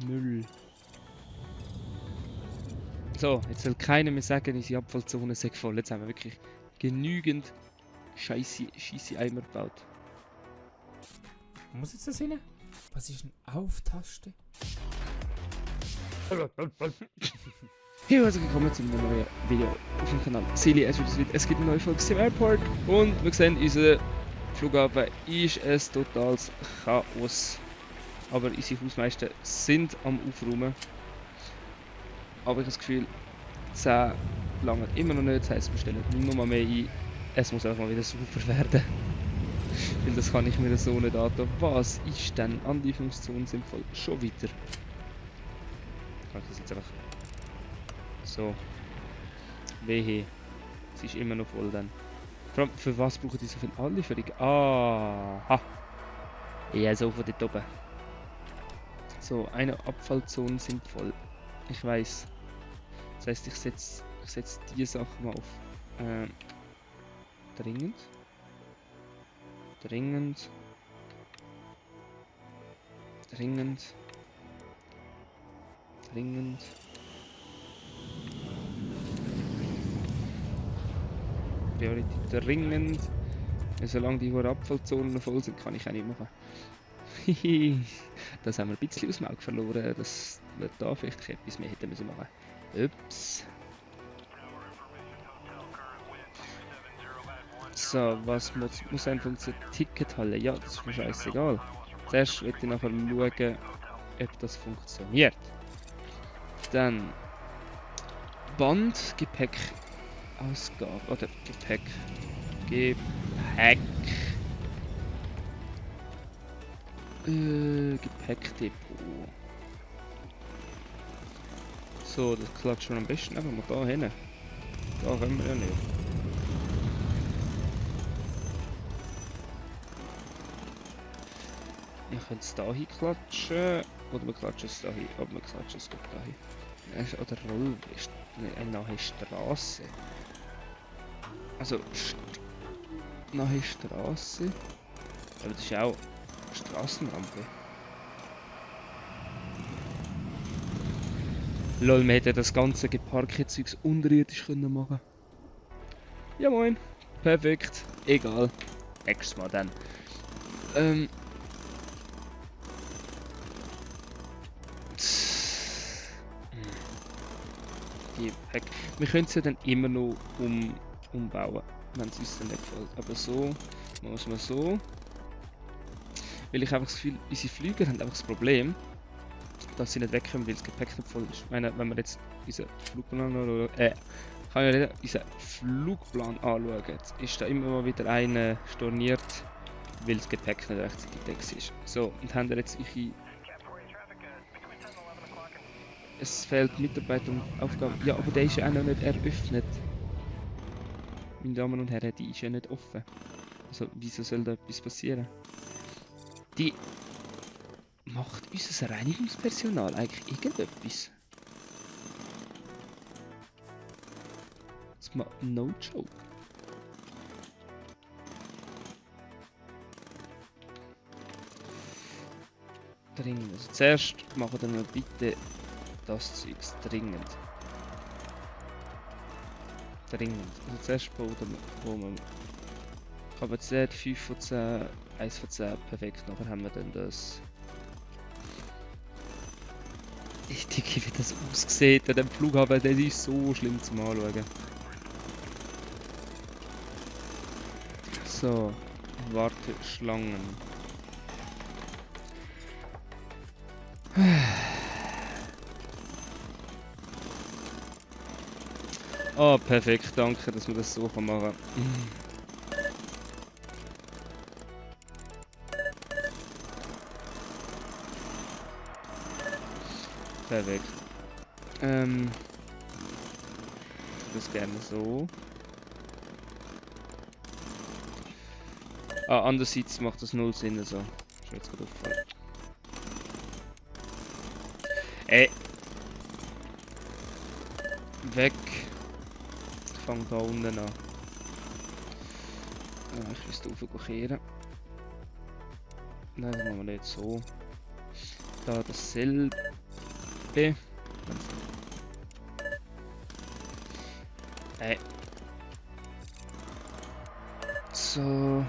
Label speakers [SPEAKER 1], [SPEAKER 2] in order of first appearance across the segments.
[SPEAKER 1] Müll. So, jetzt soll keiner mehr sagen, unsere Abfallzone sei voll. Jetzt haben wir wirklich genügend scheisse Eimer gebaut.
[SPEAKER 2] Wo muss jetzt das hin? Was ist eine Auf-Taste?
[SPEAKER 1] Hey, herzlich willkommen zu einem neuen Video auf dem Kanal Silly as Street. Es gibt eine neue Folge Sim Airport und wir sehen, unser Flughafen ist ein totales Chaos. Aber unsere Hausmeister sind am Aufräumen. Aber ich habe das Gefühl, 10 lange immer noch nicht. Das heisst, wir stellen nur mal mehr ein. Es muss einfach mal wieder sauber werden. Weil das kann ich mir so nicht antun. Was ist denn an die Funktionen sinnvoll? Schon weiter. Ich mache das jetzt einfach so. Wehe. Es ist immer noch voll dann. Vor allem, für was brauchen die so viel Anlieferung? Aha. Ja, so von dort oben. So, eine Abfallzone sind voll. Ich weiß. Das heisst, ich setz die Sachen mal auf dringend. Dringend. Dringend. Dringend. Priorität dringend. Solange die Abfallzonen voll sind, kann ich auch nicht machen. Das haben wir ein bisschen aus dem Auge verloren, dass wir da vielleicht etwas mehr hätten müssen machen. Ups. So, was muss einfach unsere Tickethalle? Ja, das ist mir scheißegal. Zuerst will ich nachher schauen, ob das funktioniert. Dann Band, Gepäck, Ausgabe, oder Gepäck. Gepäckdepot. So, das klatschen wir am besten einfach mal da hin. Da können wir ja nicht. Wir können es da hin klatschen. Oder wir klatschen es da hin. Aber wir klatschen es doch da hin. Oder Rollwest. Eine nahe Straße. Also, nahe Straße. Aber das ist auch Straßenrampe. Lol, wir hätten das ganze Geparke-Zeugs unterirdisch können machen. Ja moin. Perfekt. Egal. Nächstes Mal dann. Gepäck. Wir können es ja dann immer noch umbauen, wenn es uns dann nicht gefällt. Aber so, muss man so. Weil ich einfach das Gefühl, unsere Flüger haben einfach das Problem, dass sie nicht wegkommen, weil das Gepäck nicht voll ist. Ich meine, wenn wir jetzt unseren Flugplan unseren Flugplan anschauen, ist da immer mal wieder einer storniert, weil das Gepäck nicht rechtzeitig weg ist. So, und haben wir jetzt es fehlt Mitarbeiter und Aufgaben. Ja, aber der ist ja auch noch nicht eröffnet. Meine Damen und Herren, die ist ja nicht offen. Also, wieso soll da etwas passieren? Die macht unser Reinigungspersonal eigentlich irgendetwas? Das macht no joke. Dringend. Also zuerst machen wir mal bitte das Zeugs dringend. Dringend. Also zuerst bauen wir Kapazität 5 von 10, 1 von 10, perfekt. Nachher haben wir dann das. Ich denke, wie das aussieht an dem Flughafen, das ist so schlimm zum Anschauen. So, Warteschlangen. Oh, perfekt, danke, dass man das so machen kann. Perfekt. Das gerne so. Ah, andererseits macht das null Sinn, so. Ist mir jetzt gerade aufgefallen. Weg. Ich fange da unten an. Ich müsste raufkehren. Nein, das machen wir nicht so. Da dasselbe. B. So.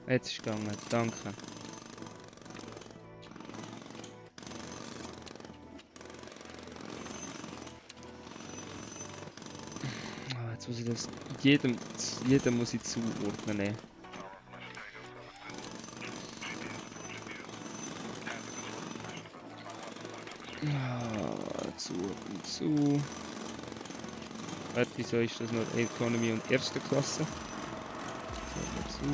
[SPEAKER 1] Jetzt ist gegangen, danke. Jetzt muss ich das jedem muss ich zuordnen. Zu. Warte, wieso ist das nur Economy und erste Klasse? So, dazu.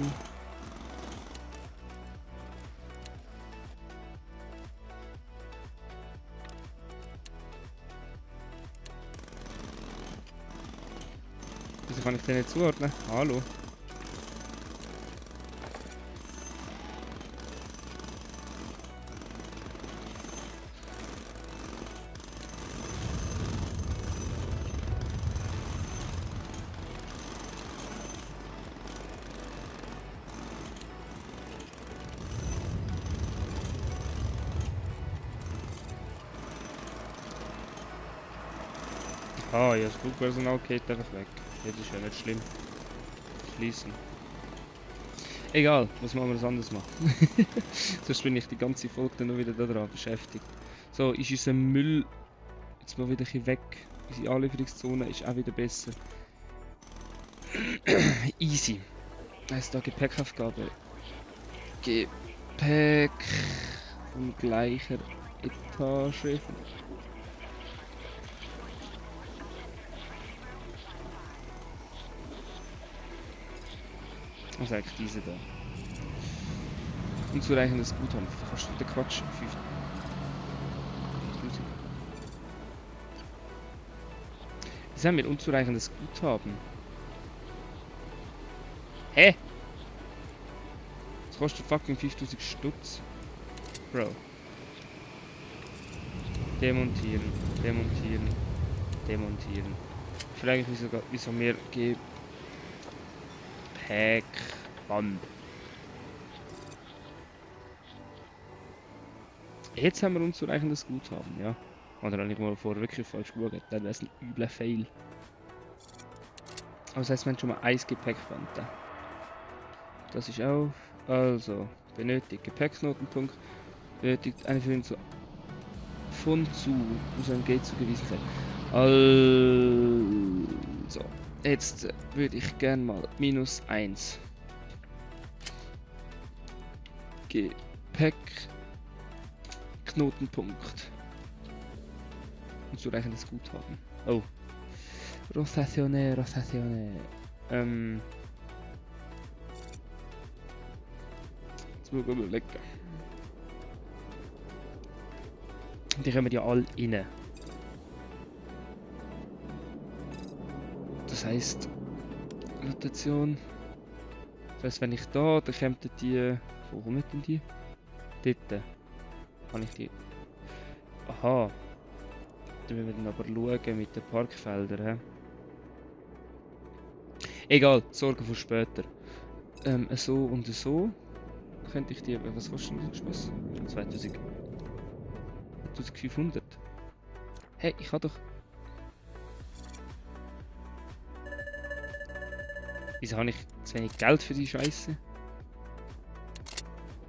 [SPEAKER 1] Wieso kann ich den nicht zuordnen? Hallo? Ah, ja, das Flugpersonal geht einfach weg. Das ist ja nicht schlimm. Schließen. Egal, muss man was anderes machen. Sonst bin ich die ganze Folge dann noch wieder daran beschäftigt. So, ist unser Müll jetzt mal wieder ein bisschen weg. Unsere Anlieferungszone ist auch wieder besser. Easy. Also da Gepäckaufgabe. Gepäck von gleicher Etage. Was ist eigentlich diese da? Unzureichendes Guthaben. Fast der Quatsch. 5000. Was haben wir? Unzureichendes Guthaben. Hä? Das kostet fucking 5000 Stutz. Bro. Demontieren. Demontieren. Demontieren. Ich frage mich sogar, wieso mehr Gepäckband. Jetzt haben wir unzureichendes Guthaben, ja. Oder habe ich mal vorher wirklich falsch geschaut, dann wäre es ein übler Fail. Aber das heißt, wir haben schon mal ein Gepäckband da. Das ist auf. Also, benötigt Gepäcknotenpunkt. Benötigt eine Führung zu von zu, muss einem Gate zugewiesen sein. Also, jetzt würde ich gern mal -1 Gepäckknotenpunkt unzureichendes Guthaben. Oh. Rotazione. Jetzt muss ich überlegen. Die kommen ja alle rein. Das heisst, Rotation. Das heisst, wenn ich da, dann kommen die. Wo kommen denn die? Dort. Kann ich die. Aha. Da müssen wir dann aber schauen mit den Parkfeldern. Egal, Sorgen für später. So und so. Könnte ich die. Was kostet denn die Spaß? 2500. Hey, ich habe doch. Wieso habe ich zu wenig Geld für die Scheiße?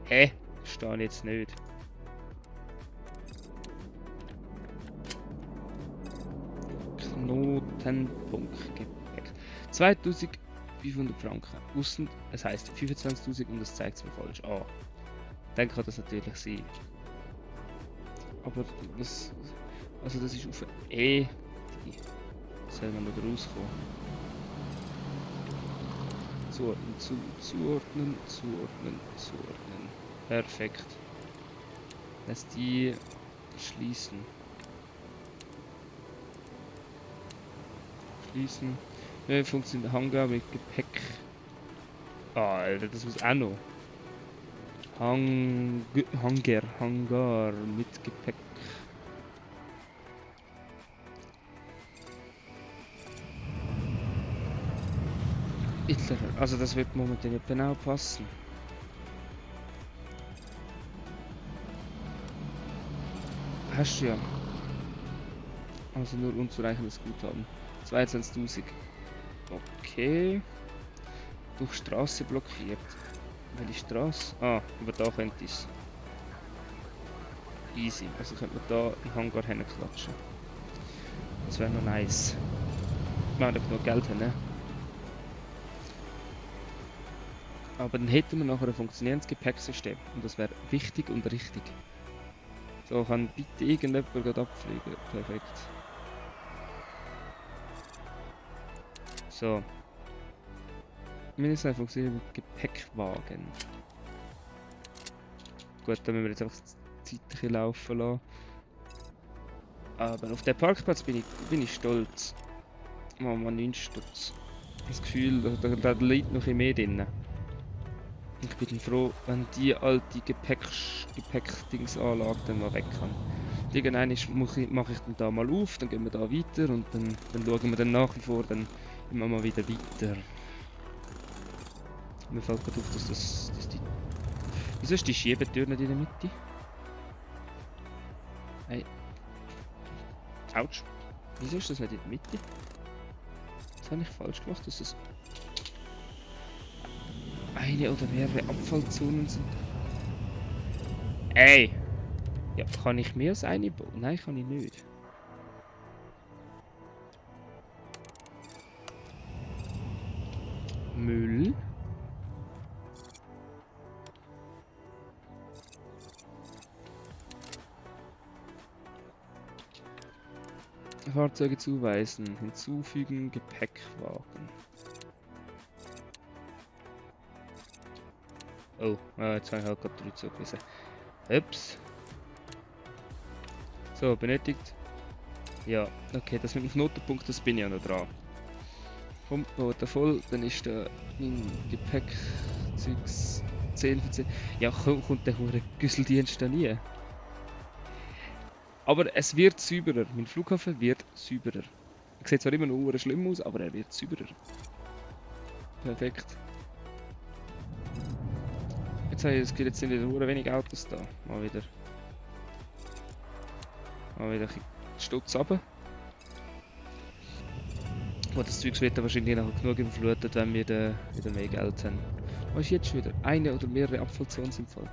[SPEAKER 1] Hä? Verstehe ich jetzt nicht. Knotenpunkt Gepäck. 2500 Franken. Aussen, es heisst 25.000 und es zeigt es mir falsch. Ah. Dann kann das natürlich sein. Aber was. Also das ist auf E. Soll man noch rauskommen? Zuordnen. Perfekt. Lass die schließen. Ja, funktioniert der Hangar mit Gepäck. Ah, Alter, das muss auch noch. Hangar mit Gepäck. mittlerer. Also das wird momentan nicht genau passen. Hast du ja. Also nur unzureichendes Guthaben. 22.000. Okay. Durch Straße blockiert. Welche Straße? Ah, über da könnte ich es. Easy. Also könnte man da im Hangar hinklatschen. Das wäre noch nice. Wir haben genug Geld haben, ne? Aber dann hätten wir nachher ein funktionierendes Gepäcksystem. Und das wäre wichtig und richtig. So, kann bitte irgendjemand gerade abfliegen. Perfekt. So. Mindestens ein funktionierender Gepäckwagen. Gut, dann müssen wir jetzt einfach die Zeit ein bisschen laufen lassen. Aber auf den Parkplatz bin ich stolz. Mama, 9 Stutz. Das Gefühl, da liegt noch ein mehr drin. Ich bin froh, wenn die alte Gepäckdingsanlage dann mal weg kann. Irgendwann mache ich dann da mal auf, dann gehen wir da weiter und dann schauen wir dann nach wie vor dann immer mal wieder weiter. Mir fällt gerade auf, dass die... Wieso ist die Schiebetür nicht in der Mitte? Hey. Autsch. Wieso ist das nicht in der Mitte? Das habe ich falsch gemacht, dass es eine oder mehrere Abfallzonen sind. Ey! Ja, kann ich mehr als eine bauen? Nein, kann ich nicht. Müll. Fahrzeuge zuweisen. Hinzufügen. Gepäckwagen. Oh, jetzt habe ich halt gerade 3 zugewiesen. Ups. So, benötigt. Ja, okay, das mit dem Knotenpunkt, das bin ich ja noch dran. Kommt, baut er voll, dann ist der mein Gepäckzeugs 10 von 10. Ja, kommt der hure Güsseldienst da nie. Aber es wird sauberer. Mein Flughafen wird sauberer. Er sieht zwar immer noch schlimm aus, aber er wird sauberer. Perfekt. Jetzt habe ich das Gefühl, jetzt sind wieder wenig Autos da. Mal wieder ein bisschen Stutz runter. Und das Zeug wird dann wahrscheinlich noch genug überflutet, wenn wir wieder mehr Geld haben. Was ist jetzt schon wieder? Eine oder mehrere Abfallzonen sind voll.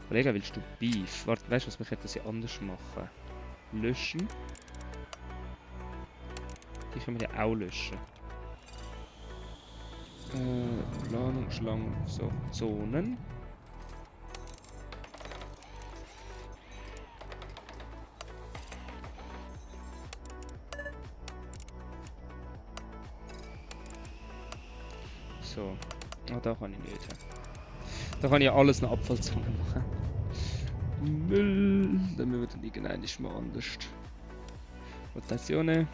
[SPEAKER 1] Kollege, willst du Beef? Warte, weißt du was, wir könnten das ja anders machen. Löschen. Die können wir ja auch löschen. Planung, Schlangen, so. Zonen. So. Ah, da kann ich nicht. Da kann ich ja alles eine Abfallzone machen. Müll. Dann müssen wir dann irgendwann mal anders. Rotationen.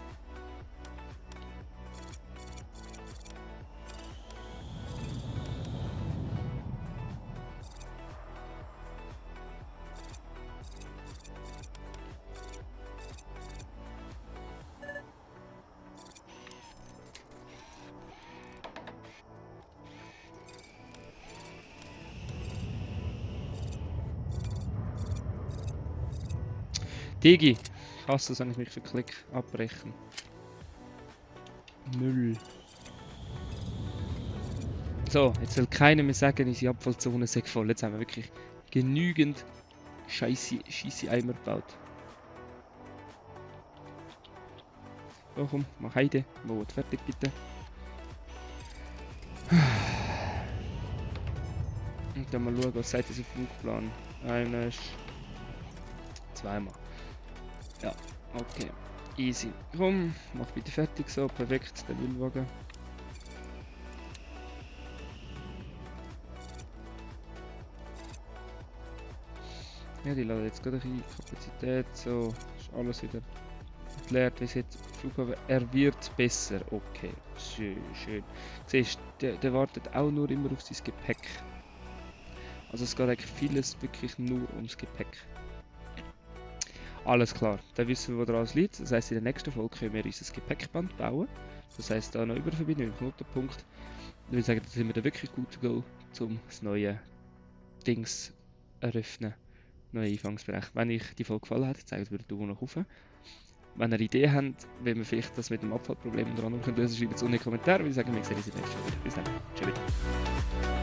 [SPEAKER 1] Digi, ich hasse es, wenn ich mich für Klick abbrechen. Müll. So, jetzt will keiner mehr sagen, unsere Abfallzone sei voll. Jetzt haben wir wirklich genügend scheisse Eimer gebaut. So, komm, mach Heide. Wo wird fertig, bitte? Und dann mal schauen, was sagt dieser Flugplan. Einer ist... Zweimal. Ja, okay. Easy. Komm, mach bitte fertig so. Perfekt, der Müllwagen. Ja, die laden jetzt gerade ein Kapazität. So, ist alles wieder entleert. Wie sieht der Flughafen? Er wird besser. Okay, schön, schön. Siehst du, der wartet auch nur immer auf sein Gepäck. Also es geht eigentlich vieles wirklich nur ums Gepäck. Alles klar, dann wissen wir, wo dran es liegt. Das heisst, in der nächsten Folge können wir unser Gepäckband bauen. Das heisst, da noch Überverbindung im Knotenpunkt. Ich würde sagen, da sind wir dann wirklich gut to go, um das neue Dings eröffnen. Neuen Eingangsbereich. Wenn euch die Folge gefallen hat, zeigt mir den Daumen nach oben. Wenn ihr Ideen habt, wie wir vielleicht das mit dem Abfallproblem unter anderem lösen können, schreibt es unten in die Kommentare. Ich würde sagen, wir sehen uns in der nächsten Folge. Bis dann. Ciao.